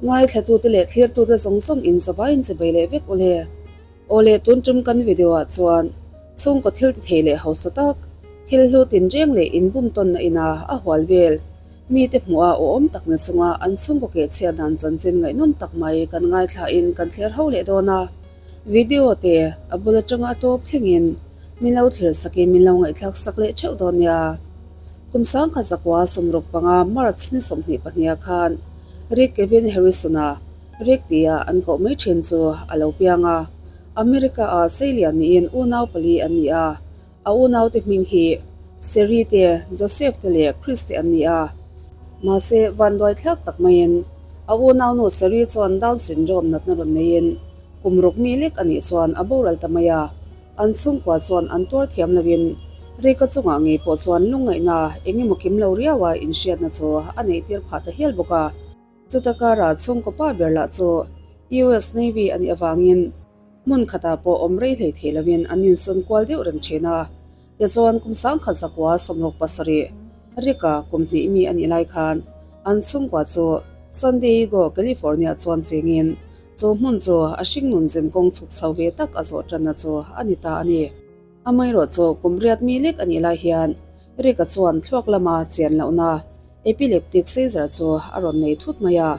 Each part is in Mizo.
Ngaithlatute leh thlirtute zawng zawng in zavaiin chibei leh vek ule. Aw leh tun tum kan video ah chuan chhungkaw thil ti thei leh hausa tak, thil hlu tinreng leh inbum tawnna ina a hual vel, mite hmuh a awhawm tak na chunga an chhungkaw keh chhiat dan chanchin ngaihnawm tak mai kan ngaithla in kan thler ho leh dawn a. Video te a bul atanga a tawp thlengin min lo thlir sakin min lo ngaihthlak sak leh theuh dawn nia. Kum sangkhat zakua 65 March ni 22 khan Rick Kevin Harrison-a Rick tia an koh mai thin chu a lo piang a. America-a seilian niin unau pali an ni a. A unaute hming hi Seri te, Joseph te leh Chris te an ni a. Mahse, vanduai thlak tak maiin a unaunu Seri chuan Down syndrome natna rawn neiin kum ruk mi lek a nih chuan a boral ta mai a. An chhungkua chuan an tuar thiam loin Rika chungah ngei pawh chuan lungngaihna eng emaw kim lo riaua inhriatna chu a neih tir phah ta hial bawk a. Chuta karah chhungkaw pa ber lah chu US Navy a nih avangin hmun khatah pawh awm rei hlei thei loin an insawn kual deuh reng thin a. Tichuan kum sangkhat zakua 67 Rika kum hnih mi a nih lai khan an chhungkua chu San Diego, California chuan chengin Chu hmun chu a hringnun zin kawng chhuk chho ve tak a zawh tanna chu a ni ta a ni. Amaherawh chu kum riat mi lek a nih lai hian Rick-a chuan thluak lama chian lohna epileptic seizure chu a rawn nei thut mai a.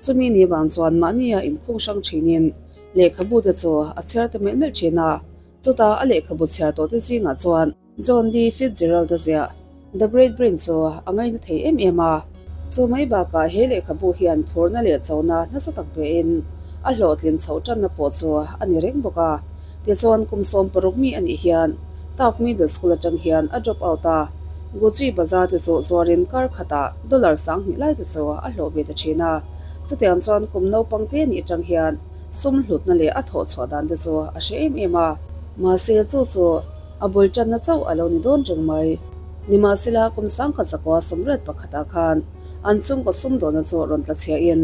Chumi ni vang chuan mahnia inkhung hrang thinin lehkhabu te chu a chhiar ta melh melh thin a. Chutah a lehkhabu chhiar tawh te zingah chuan John D. Fitzgerald-a ziah The Great Brain chu a ngaina thei em em a. Chu mai bakah he lehkhabu hian phurna leh chona nasa tak bein a hlawhtlin chhoh tanna pawh chu a ni reng bawk a. Tichuan kum 60 mi a nih hian Taft Middle School atang hian a drop out a. Gucci bazar te chu zuarin kar khatah dollar 2000 lai te chu a hlawh ve ta thin a. Chutiang chuan kum naupang te nih atang hian sum hlutna leh a thawh chhuah dan te chu a hre em em a. Mahse chu chu A bul tanna chauh a lo ni dawn reng mai. Nimahsela, kum 1981 pakhatah khan an chhungkaw sumdawna chu rawn tla chhiahin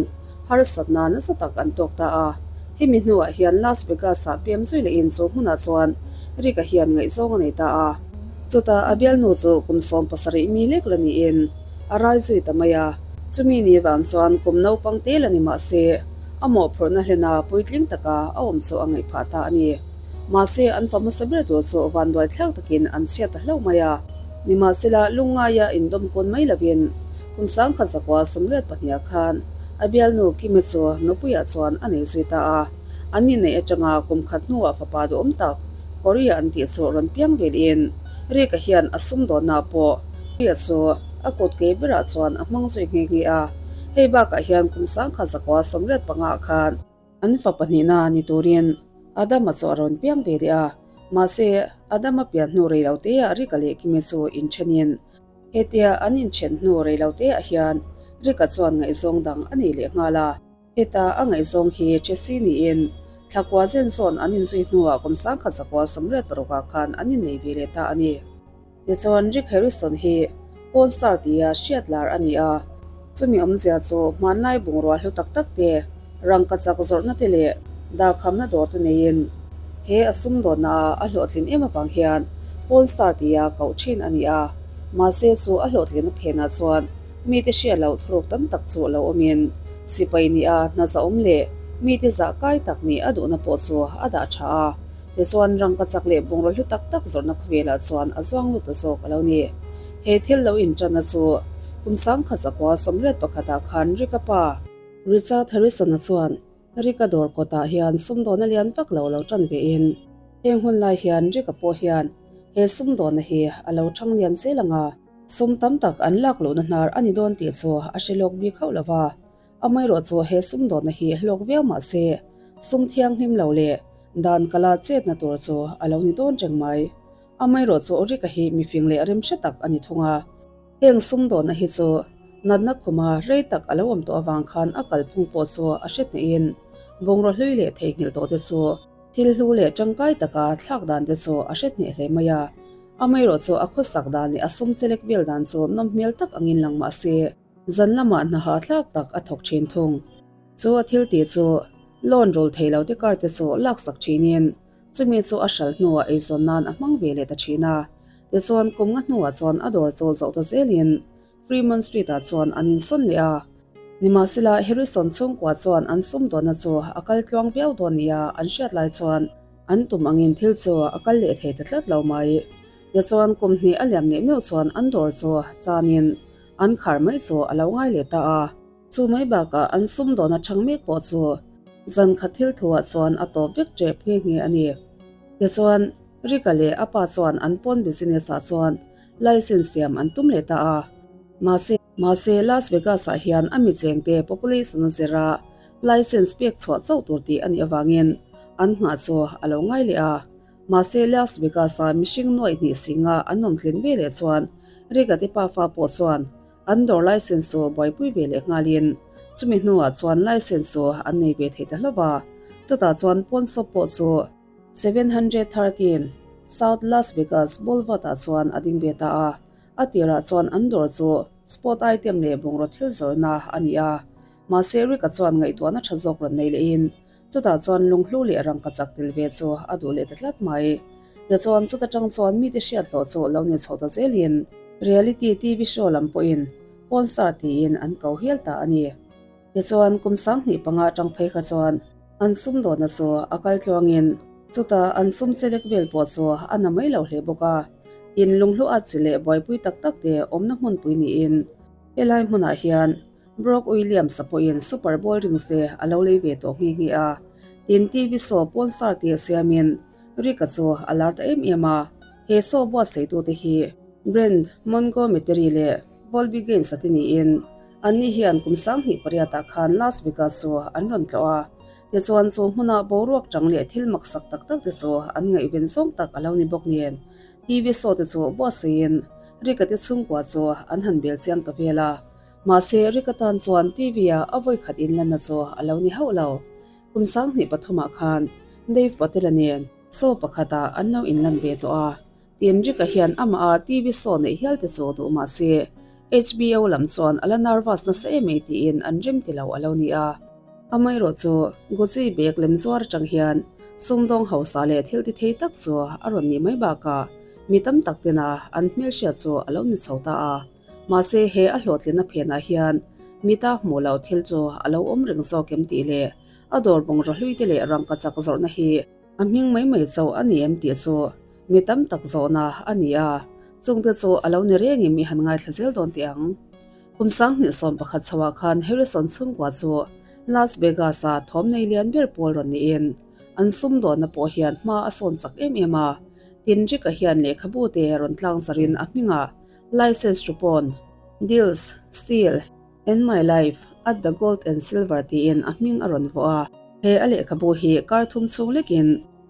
harsatna nasa tak an tawk ta a. Hemi hnuah hian Las Vegas-ah pem zui lehin chu hmunah chuan Rick-a hian ngaihzawng a nei ta a. Chutah a bialnu chu kum 17 mi lek la niin a rai zui ta mai a. Chumi ni vang chuan kum naupang te la ni mah se, a mawhphurhna hlena puitling taka a awm chu a ngaih phah ta a ni. Mahse, an fa hmasa ber tur chu vanduai thlak takin an chhiat ta hlauh mai a. Nimahsela, lungngaia indawm kawn mai lovin kum 1982 khan a bialnu Kimi chu nupuiah chuan a nei zui ta a. An inneih atanga kum khat hnuah fapa duhawm tak Korea an tih chu rawn piang velin Rick-a hian a sumdawnna pawh Korea chu a kut kei berah chuan a hmang zui nghe nghe a. Hei bakah hian kum 1985 khan An fa pahnihna ni turin Adama chu a rawn piang ve leh a, mahse Adama pian hnu rei lo teah Rika leh Kimi chu inthenin hetia an inthen hnu rei lo teah hian Rika chuan ngaihzawng dang a nei leh nghal a. Heta a ngaihzawng hi Chesi niin thlakua zen zawn an inzui hnuah kum 1986 khan an innei ve leh ta a ni. Tichuan Rick Harrison hi porn star tia hriat lar a ni a, chumi awmzia chu hmanlai bungrua hlu tak tak te, rangkachak zawrhna te leh darkhamna dawr te neiin he a sumdawnna ah a hlawhtlin em avang hian porn star tia koh thin a ni a. Mahse chu a hlawhtlinna phenah chuan mite hriat loh thuruk tam tak chu lo awmin sipai nih a hna zahawm leh mite zah kai tak nih a duhna pawh chu a dah tha a. Tichuan rangkachak leh bungraw hlu tak tak zawrhna khawvelah chuan a zuang lut ta zawk a lo ni. He thil lo inṭanna chu kum 1981 khan Rika pa, Richard Harrison-a chuan Rika dawr kawtah hian sumdawna lian vak lo lo ṭan vein heng hun lai hian Rika pawh hian he sumdawna hi a lo ṭhang lian zel ang a, sum tam tak an lak luhna hnar a ni dawn tih chu a hre lawk bik hauh lo va. Amaherawh chu he sumdawna hi hlawk viau mah se, sum thianghlim lo leh dan kala chetna tur chu a lo ni dawn reng mai. Amaherawh chu Rika hi mifing leh remhre tak a ni thung a. Heng sumdawna hi chu natna khuma rei tak a lo awm tawh avang khan a kalphung pawh chu a hre hnehin bungraw hlui leh theihnghilh tawh te chu thil hlu leh tangkai taka thlak dan te chu a hre hneh hle mai a. Amaherawh chu a khawsak dan leh a sum chelek vel dan chu nawm hmel tak angin lang mah se, Zan lamah hna hahthlak tak a thawk thin thung. Chu a thil tih chu loan rul thei lo te kar te chu laksak thinin chumi chu a hral hnuah eizawn nan a hmang ve leh ta thin a. Tichuan kum nga hnuah chuan a dawr chu zoh ta zelin Fremont Street ah chuan an insawn leh a. Nimahsela, Harrison chhungkua chuan an sumdawnna chu a kal tluang viau dawn nia an hriat lai chuan an tum angin thil chu a kal leh thei ta tlat lo mai. Tichuan, kum hnih a liam leh meuh chuan an dawr chu chanin an khar mai chu a lo ngai leh ta a. Chu mai bakah an sumdawn a chhang mek pawh chu zan khat thil thuah chuan a tawp vek tep nghe nghe a ni. Tichuan, Rika leh a pa chuan an pawn business ah chuan license siam an tum leh ta a. Mahse, mahse Las Vegas ah hian a mi chengte population a zir a, license pek chhuah chauh tur tih a nih avangin an nghah chu a lo ngai leh a. Mahse, Las Vegas a mihring nuaih hnih singa an awm tlin ve leh chuan Rika te pafa pawh chuan An dawr license chu buaipui ve leh nghalin chumi hnuah chuan license chu an nei ve thei ta hlauh a, chutah chuan pawn shop pawh chu 713 South Las Vegas Boulevard ah chuan a ding ve ta a, a tirah chuan an dawr chu sport item leh bungraw thil zawrhna a ni a, mahse Rick-a chuan ngaihtuahna tha zawk rawn nei lehin Chutah chuan lunghlu leh rangka chak tel ve chu a duh leh ta tlat mai. Tichuan chuta tang chuan mite hriat hlawh chu lo ni chho ta zelin reality TV show lam pawhin Pawn Star tiin an ko hial ta a ni. Tichuan kum 20 panga atang phei kha chuan an sumdawnna chu a kal tluangin chuta an sum chelek vel pawh chu a na mai lo hle bawk a. Tin lunghlu at chi leh buaipui tak tak te awmna hmunpui niin helai hmunah hian Brock Williams-a pawhin Super Bowl rings te a lo lei ve tawh nghe nghe a, tin TV show Pawn Star tia siamin Rick-a chu a lar ta em em a. He show buatsaitute hi Brent Montgomery leh Volby Gaines-a te niin, anni hian kum 28 ah khan Las Vegas chu an rawn tlawh a, tichuan chu hmuna boruak chang leh thil maksak tak tak te chu an ngaihven zawng tak a lo ni bawk nen. TV show te chu buatsaiin Rick-a te chhungkua chu an han bel chiang ta vel a. Mahse, Rick atan chuan TV-a a vawi khat inlanna chu a lo ni hauh lo. Kum 23 ah khan Dave Patel-a nen show pakhatah an lo inlan ve tawh a. Tin, Rick-a hian amah a TV show neih hial te chu duh mah se, HBO lam chuan a la nervous nasa em ei tiin an rem ti lo a lo ni a. Amaherawh chu Gucci bag lem zuar atang hian sumdawng hausa leh thil ti thei tak chu a rawn nih mai bakah mi tam tak tena an hmelhriat chu a lo ni chho ta a. Mahse, he a hlawhtlinna phenah hian mita hmuh loh thil chu a lo awm reng zawk em tih leh a dawr bungraw hluite leh rangka chak zawrhna hi a hming mai mai chauh a ni em tih chu mi tam tak zawhna a ni a, chungte chu a lo ni rengin mi han ngaithla zel dawn teh ang. Kum 2011 chhoah khan Harrison chhungkua chu Las Vegas-a thawm nei lian ber pawl rawn niin an sumdawnna pawh hian hma a sawn chak em em a, tin Rick-a hian lehkhabu te rawn tlang zarin a hmingah License to pawn, Deals, Steal, and My Life at the Gold and Silver tiin a hming a rawn vuah a. He a lehkhabu hi kar thum chhung lekin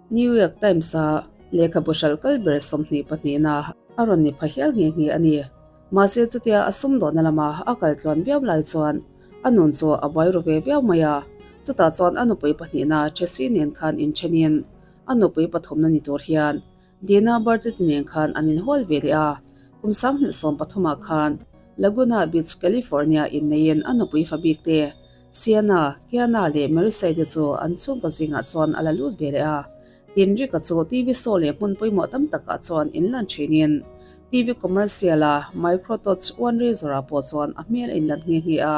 New York Times-a lehkhabu hralh kal ber 22 na a rawn ni pha hial nghe nghe a ni. Mahse chutia a sumdawhna lama a kal tluan viau lai chuan a nun chu a buai ru ve viau mai a. Chutah chuan a nupui pahnihna Tracy nen khan inthenin a nupui pathumna ni tur hian Dina Bartletti nen khan an inhawl ve leh a, kum 2013 ah khan Laguna Beach, California inneiin a nupui fa bik te, Sienna, Kiana leh Marissa te chu an chhungkaw zingah chuan a la lut ve leh a. Tin, Rick-a chu TV show leh hmun pawimawh tam takah chuan inlan thinin TV commercial-a Micro-Touch One Razor-ah pawh chuan a hmel a inlan nghe nghe a.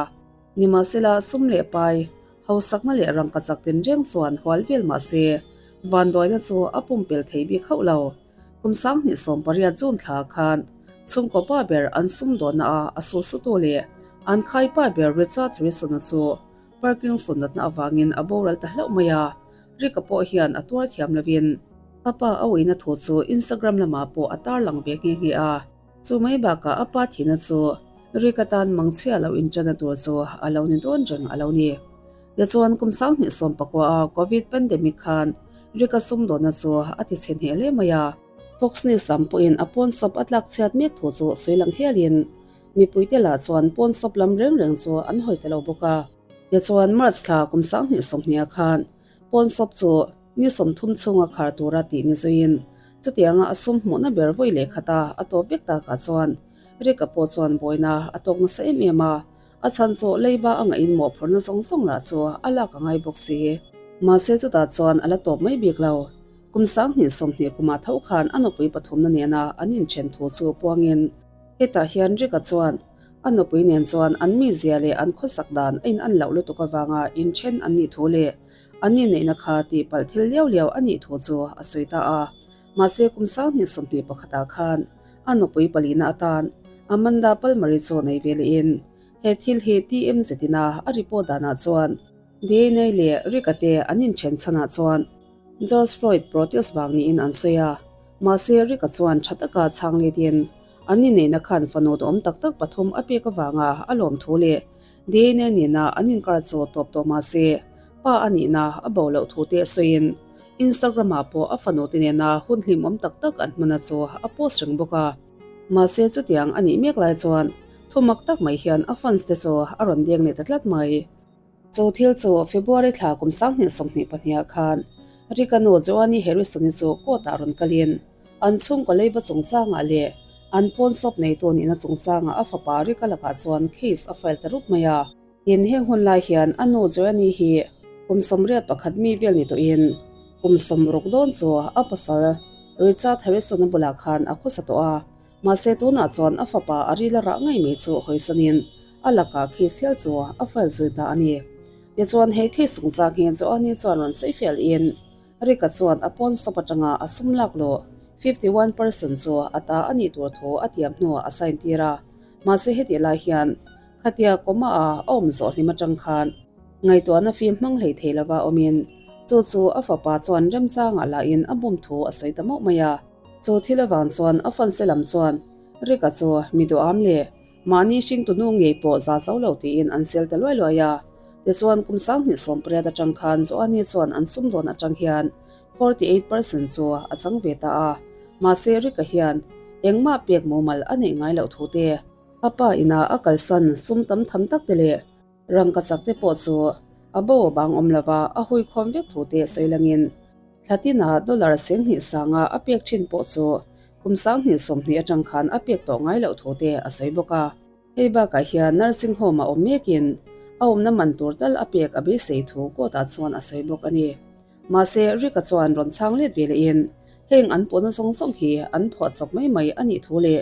Nimahsela, sum leh pai, Hausakna leh rangka chak tinreng chuan hual vel mah se, vanduaina chu a pumpelh thei bik hauh lo. Kum 2018 June thla khan chhungkaw pa ber an sumdawnna a a susutu leh an khai pa ber Richard Harrison-a chu Parkinson natna avangin a boral ta hlauh mai a, Rick-a pawh hian a tuar thiam lovin a pa a uina thu chu Instagram lamah pawh a tarlang ve nghe nghe a. Chu mai bakah a pa thihna chu Rick atan mangchhia lo inṭanna tur chu a lo ni dawn reng a lo ni. Tichuan kum 2019 a Covid pandemic khan Rick-a sumdawnna chu a ti chhe hneh hle mai a. Fox News lam pawhin a pawn sawp a tlak chhiat mek thu chu sawi lang hialin mipuite lah chuan pawn sawp lam reng reng chu an hawi ta lo bawk a. Tichuan March thla kum 2020 khan pawn sawp chu Ni 30 chhunga khar tura tih ni zuiin chutianga a sum hmuhna ber vawi leh khata a tawp vek takah chuan Rick-a pawh chuan buaina a tawk nasa em em a, a chhan chu leiba a ngaih in mawhphurhna zawng zawng lah chu a lak a ngai bawk si. Mahse chutah chuan a la tawp mai bik lo. Kum 2020 kumah tho khan a nupui pathumna nena an inthen thu chu puangin hetah hian Rick-a chuan. A nupui nen chuan an mizia leh an khawsak dan a in an loh lutuk avanga inthen an nih thu leh an inneihna kha tihpalh thil liau liau a nih thu chu a sawi ta a. Mahse kum 2021 ah khan a nupui palina atan Amanda Palmer-i chu nei ve lehin he thil hi TMZ ina a report danah chuan Diane-i leh Rick-a te an inthen chhanah chuan George Floyd protest vang niin an sawi a. Mahse Rick-a chuan tha taka chhang letin an inneihna khan fanu duhawm tak tak pathum a pek avanga a lawm thu leh Diane nena an inkar chu tawp tawh mahse pa a nihna a bo loh thu te sawiin Instagram ah pawh a fanu te nena hun hlimawm tak tak an hmana chu a post reng bawk a. Mahse chutiang a nih mek lai chuan thumak tak mai hian a fans te chu a rawn deng leh ta tlat mai. Chu thil chu February thla kum 2022 ah khan Rick-a nu Joanne Harrison-i chu court-ah rawn kalin an chhungkaw leiba chungchangah leh an pawn sawp neitu nihna chungchangah a fapa Rick-a lakah chuan case a file ta rup mai a. Tin, heng hun lai hian a nu Joanne hi kum 81 mi vel ni tawhin kum 60 dawn chu a pasal Richard Harrison-a bulah khan a khawsa tawh a. Mahse tunah chuan a fapa a ril a rah ngei mai chu hawisanin a lakah case hial chu a file zui ta a ni. Tichuan he case chungchang hi Joanne chuan rawn sawi fel in Rick-a chuan a pawn shop atanga a sum lak luh 51 percent chu a ta a nih tur thu a tiam hnuah a sign tir a. Mahse hetih lai hian khatia coma a a awm zawh hlim atang khan ngaihtuahna fim hmang hlei thei lova awmin chu chu a fapa chuan remchangah lahin a bum thu a sawi ta mauh mai a. Chu thil avang chuan a fanse lam chuan Rick-a chu mi duham leh mahni hringtunu ngei pawh za zo lo tiin an sel ta luai luai a. Tichuan kum 2018 atang khan Joanne chuan an sumdawn atang hian 48 percent chu a chang ve ta a. Mahse Rick-a hian engmah pek mumal a neih ngai loh thu te, a pa ina a kalsan sum tam tham tak te leh rangka chak te pawh chu a bo a bang awm lova a huikhawm vek thu te sawi langin Thlatina dollar 20,000 a pek thin pawh chu kum 2020 atang khan a pek tawh ngai loh thu te a sawi bawk a. Hei bakah hian nursing home a awm mekin a awmna man tur tal a pek a beisei thu court-ah chuan a sawi bawk a ni. Mahse Rick-a chuan rawn chhang let ve lehin heng an pawhna zawng zawng hi an phuah chawp mai mai a nih thu leh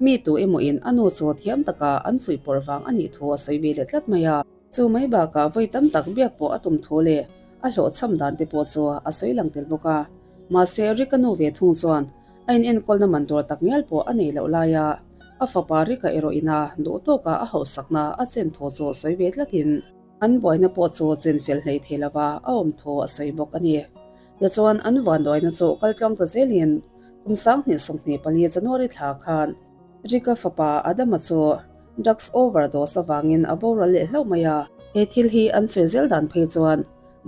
mi tu emawin a nu chu thiam taka an fuihpawrh vang a nih thu a sawi ve leh tlat mai a. Chu mai bakah vawi tam tak biak pawh a tum thu leh a hlawhchham dan te pawh chu a sawi lang tel bawk a. Mahse Rick-a nu ve thung chuan a inenkawlna man tur tak ngial pawh a nei loh laia a fapa Rick-a erawh ina duh tawka a hauhsakna a chen thu chu sawi ve tlatin an buaina pawh chu chen fel hlei thei lova a awm thu a sawi bawk a ni. Tichuan an vanduaina chu kaltluang ta zelin kum 2024 January thla khan Rick-a fapa Adama chu drugs overdose avangin a boral leh hlauh mai a. He thil hi an sawi zel dan phei chuan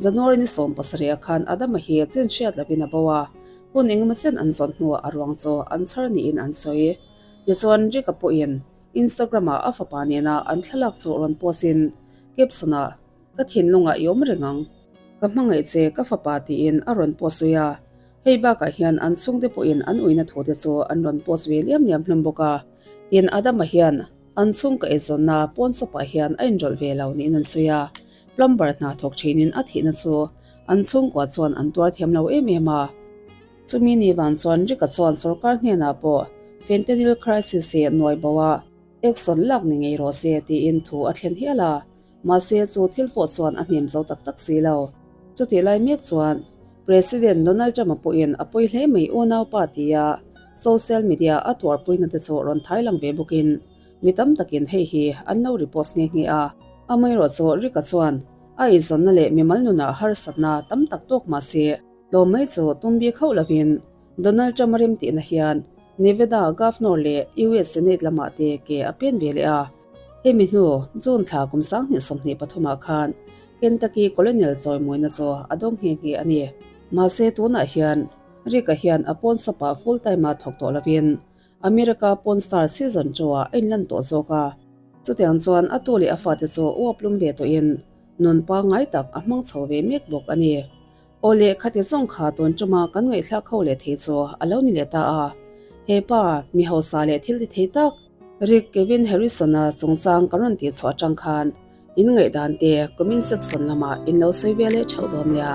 January ni 17 ah khan Adama hi chen hriat lovin a bo a, hun engemaw chen an zawn hnuah a ruang chu an chhar niin an sawi. Tichuan Rick-a pawhin Instagram-ah a fapa nena an thlalak chu rawn post-in caption-ah, Ka thinlungah i awm reng ang, ka hmangaih che ka fapa tiin a rawn post zui a. Hei bakah hian an chhungte pawhin an uina thute chu an rawn post ve liam liam hlawm bawk a. Tin, Adama hian an chhungka eizawnna pawn sawpah hian a inrawlh ve lo niin an sawi a. Plumber hna thawk thinin a thihna chu an chhungkua chuan an tuar thiam lo em em a. Chumi ni van chuan Rick-a chuan sorkar hnenah pawh fentanyl crisis hi nuai bo a, action lak ni ngei rawh se tiin thu a thlen hial a. Mahse chu thil pawh chuan a hnem zo tak tak si lo. Chutih lai mek chuan President Donald Trump-a pawhin a pawi hle mai unaupa tia social media a tuarpuina te chu rawn thai lang ve bawkin mi tam takin hei hi an lo repost nghe nghe a. Amaherawh chu Rick-a chuan a eizawnna leh mimal nunah harsatna tam tak tawk mahse tlawm mai chu tum bik hauh lovin Donald Trump-a remtihna hian Nevada Governor leh US Senate lamah te ke a pen ve leh a. Hemi hnu June thla kum 2023 ah khan Kentucky Colonial chawimawina chu a dawng nghe nghe a ni. Mahse tunah hian Rick-a hian a pawn shop-ah full time-a thawk tawh lovin America Pawn Star season 2-ah a inlan tawh zawk a. Chutiang chuan a tu leh a fate chu uap lum ve tawhin nun pangngai tak a hmang chho ve mek bawk a ni. Aw leh khati zawng kha tun tuma kan ngaihthlak ho leh thei chu a lo ni leh ta a. He pa mi hausa leh thil ti thei tak Rick Kevin Harrison-a chungchang kan rawn tih chhuah atang khan in ngaihdan te comment section lamah in lo sawi ve leh theuh dawn nia.